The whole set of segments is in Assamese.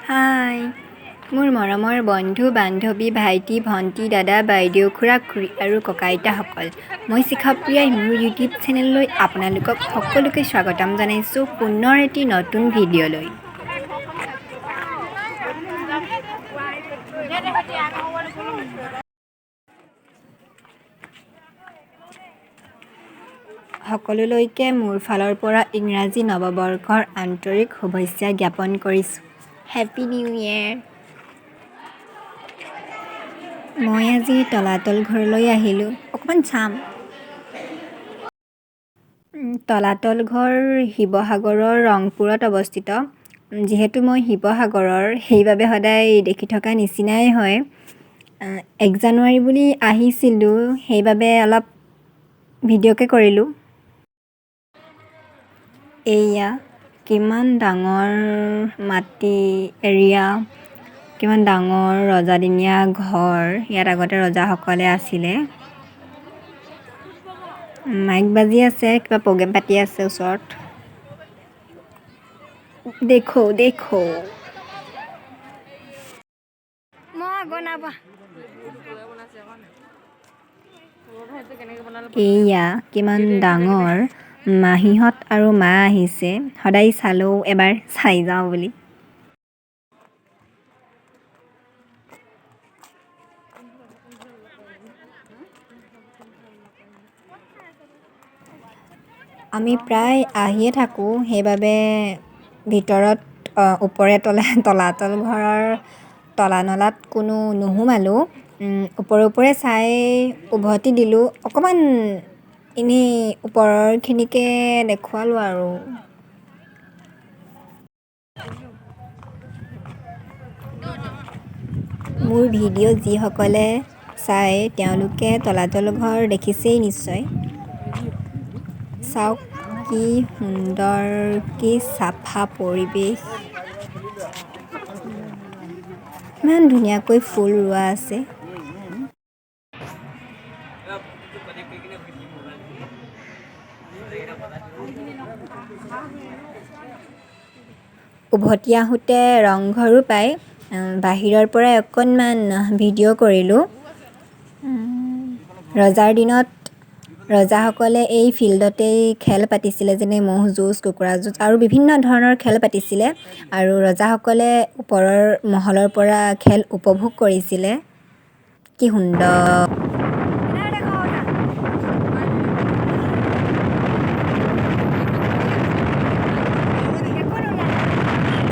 হাই মোৰ মৰমৰ বন্ধু বান্ধৱী, ভাইটি ভণ্টি, দাদা বাইদেউ, খুৰা খুৰী আৰু ককা আইতাসকল, মই শিখাপ্ৰিয়াই মোৰ ইউটিউব চেনেললৈ আপোনালোকক সকলোকে স্বাগতম জনাইছোঁ পুনৰ এটি নতুন ভিডিঅ'লৈ। সকলোলৈকে মোৰ ফালৰ পৰা ইংৰাজী নৱবৰ্ষৰ আন্তৰিক শুভেচ্ছা জ্ঞাপন কৰিছোঁ। Happy new year. মই আজি তলাতল ঘৰলৈ আহিলোঁ, অকণমান চাম। তলাতল ঘৰ শিৱসাগৰৰ ৰংপুৰত অৱস্থিত। যিহেতু মই শিৱসাগৰৰ, সেইবাবে সদায় দেখি থকা নিচিনাই হয়। 1 জানুৱাৰী বুলি আহিছিলোঁ, সেইবাবে অলপ ভিডিঅ'কে কৰিলোঁ। এয়া কিমান ডাঙৰ মাটি এৰিয়া, কিমান ডাঙৰ ৰজাদিনীয়া ঘৰ। ইয়াত আগতে ৰজাসকলে আছিলে। মাইক বাজি আছে, কিবা প্ৰগ্ৰেম পাতি আছে ওচৰত। দেখো দেখো। এয়া কিমান ডাঙৰ। মাহীহঁত আৰু মা আহিছে, সদায় চালেও এবাৰ চাই যাওঁ বুলি। আমি প্ৰায় আহিয়ে থাকোঁ, সেইবাবে ভিতৰত ওপৰে তলে তলাতল ঘৰৰ তলা নলাত কোনো নোসোমালোঁ। ওপৰে ওপৰে চাই উভতি দিলোঁ। অকণমান এনেই ওপৰৰখিনিকে দেখুৱালোঁ আৰু। মোৰ ভিডিঅ' যিসকলে চায় তেওঁলোকে তলাতল ঘৰ দেখিছেই নিশ্চয়। চাওক কি সুন্দৰ, কি চাফা পৰিৱেশ, ইমান ধুনীয়াকৈ ফুল ৰোৱা আছে। উভতি আহোঁতে ৰংঘৰো পায়। বাহিৰৰ পৰাই অকণমান ভিডিঅ' কৰিলোঁ। ৰজাৰ দিনত ৰজাসকলে এই ফিল্ডতেই খেল পাতিছিলে, যেনে ম'হ যুঁজ, কুকুৰা যুঁজ আৰু বিভিন্ন ধৰণৰ খেল পাতিছিলে। আৰু ৰজাসকলে ওপৰৰ মহলৰ পৰা খেল উপভোগ কৰিছিলে। কি সুন্দৰ।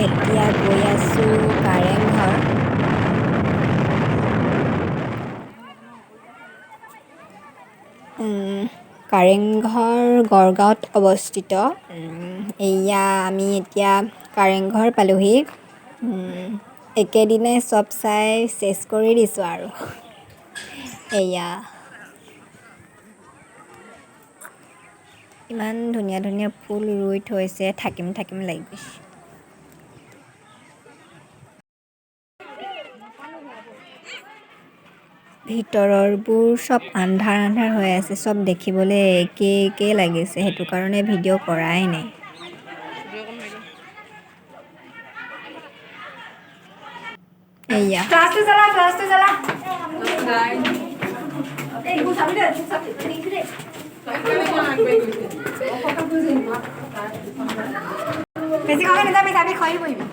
এতিয়া গৈ আছোঁ কাৰেংঘৰ। কাৰেংঘৰ গড়গাঁৱত অৱস্থিত। এয়া আমি এতিয়া কাৰেংঘৰ পালোহি। একেদিনাই চব চাই চেচ কৰি দিছোঁ আৰু। এয়া ইমান ধুনীয়া ধুনীয়া ফুল ৰুই থৈছে, থাকিম থাকিম লাগি গৈছে। ভিতৰৰবোৰ চব আন্ধাৰ আন্ধাৰ হৈ আছে, চব দেখিবলৈ একে একে লাগিছে, সেইটো কাৰণে ভিডিঅ' কৰাই নাই। এয়া বেছি খাব নাযাবি, যাবি খৰি বহিবি।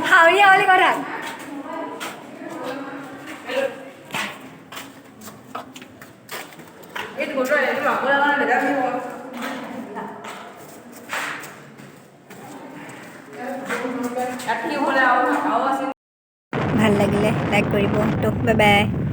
হাউলি হাউলি কথা। ভাল লাগিলে লাইক কৰিব। তো বাই বাই।